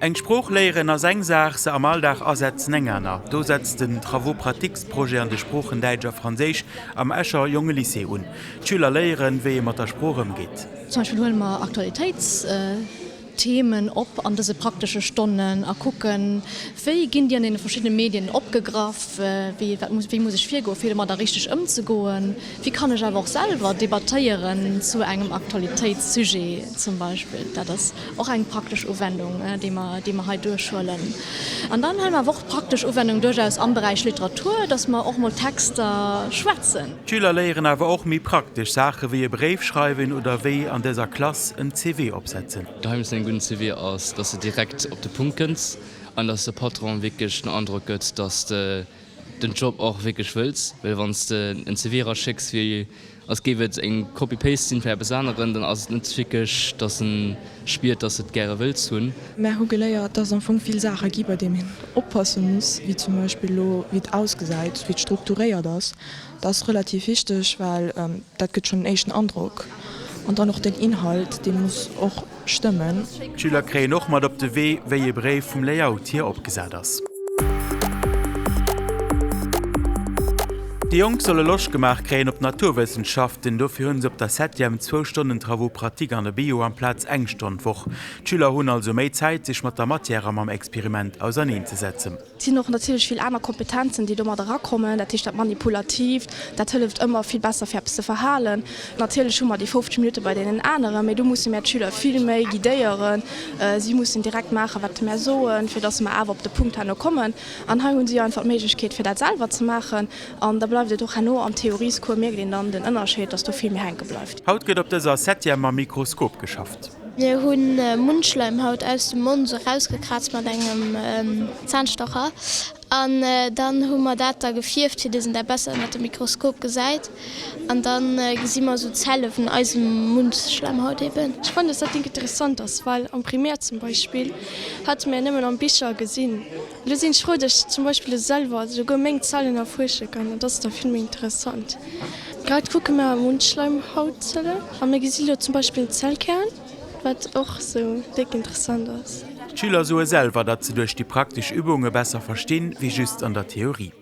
Eng Sprooch léieren ass eng Saach, se am Alldag asetzen eng aner. Do setzt den Travaux pratiques Projet an de Sproochen Däitsch a Franséisch am Escher Jongelycée un. D'Schüler léieren, wéi ee mat der Sprooch ëmgeet. Zum Beispill huele mer Aktualitéitsthemen op an dëse praktesche Stonnen a kucken, wéi ginn déi an deene verschiddene Medien opgegraff, wéi wat muss wéi muss ech virgoen, fir domadder richteg ëmzegoen, wéi kann ech awer och selwer debattéieren zu engem Aktualitéitssujet zum Beispill. Dat ass och eng praktesch Uwendung, déi mer déi mer hei duerchhuelen. An dann hu mer awer och praktesch Uwendung duerchaus am Beräich Literatur, dass mer och mol Texter schwätzen. D'Schüler léieren awer och méi praktesch Saache wéi e Bréif schreiwen oder wéi an dëser Klass en CV opsetzen. D'Geheimnis vun engem gudden CV ass, dass de direkt op de Punkt kënns an dass de Patron wierklech den Androck gëtt, dass de den Job och wierklech wëlls. Well wann s de en CV eraschécks wéi als géif et eng Copy-Paste sinn fir eppes aneren, dann ass et net wierklech, dass en spiert, dass de et gäre wëlls hunn. Mär hu geléiert, dass am Fong vill Saache gi bei deem een oppasse muss, wéi zum Beispill elo wéi et ausgesäit, wéi et strukturéiert ass. Dat ass relativ wichteg, well dat gëtt schonn en éischten Androck. An dann och den Inhalt, dee muss och stëmmen. D'Schüler kréien och mat op de Wee, wéi e Bréif vum Layout hier opgesat ass. Déi Jonk solle Loscht gemaach kréien op d'Naturwëssenschaften. Dofir hunn se op der Septième zwou Stonnen Travaux pratiques an der Bio amplaz eng Stonn d'Woch. D'Schüler hunn also méi Zäit, sech mat der Matière a mam Experiment auserneenzesetzen. Et sinn och natierlech vill aner Kompetenzen, déi domat erakommen, dat heescht dat Manipulatiivt, dat hëlleft ëmmer vill besser fir eppes ze verhalen. Natierlech hu mer déi 50 Minutte bei deenen aneren, mee do musse mär d'Schüler vill méi guidéieren. Si mussen direkt maachen, wat mär soen, fir datt mer awer op de Punkt herno kommen. An hei hu si einfach d'Méiglechkeet, fir dat selwer ze maachen. An da bleift et och herno am Theoriescours, mierkt een dann den Ënnerscheed, datt do vill méi hänke bleift. Haut gëtt op dëser Septième mam Mikroskop geschafft. Mir hunn Mundschleimhaut aus dem Mond sou rausgekraazt mat engem Zahnstocher an dann hu mer dat da gefierft fir dass een dat besser ënnert dem Mikroskop gesäit an dann gesi mer sou Zelle vun eisem Mundschleimhaut eben. Ech fannen dass dat Ding interessant ass, well am Primaire zum Beispill hate mir nëmmen am Bicher gesinn. Elo sinn ech frou dass ech zum Beispill selwer souguer meng Zellen erfuersche kann an dat ass da vill méi interessant. Grad kucke mer Mundschleimhautzellen a mir gesi lo zum Beispill en Zellkern, wat och sou déck interessant ass. D'Schüler soe selwer, datt se duerch déi praktesch Übunge besser verstinn, wéi just an der Theorie.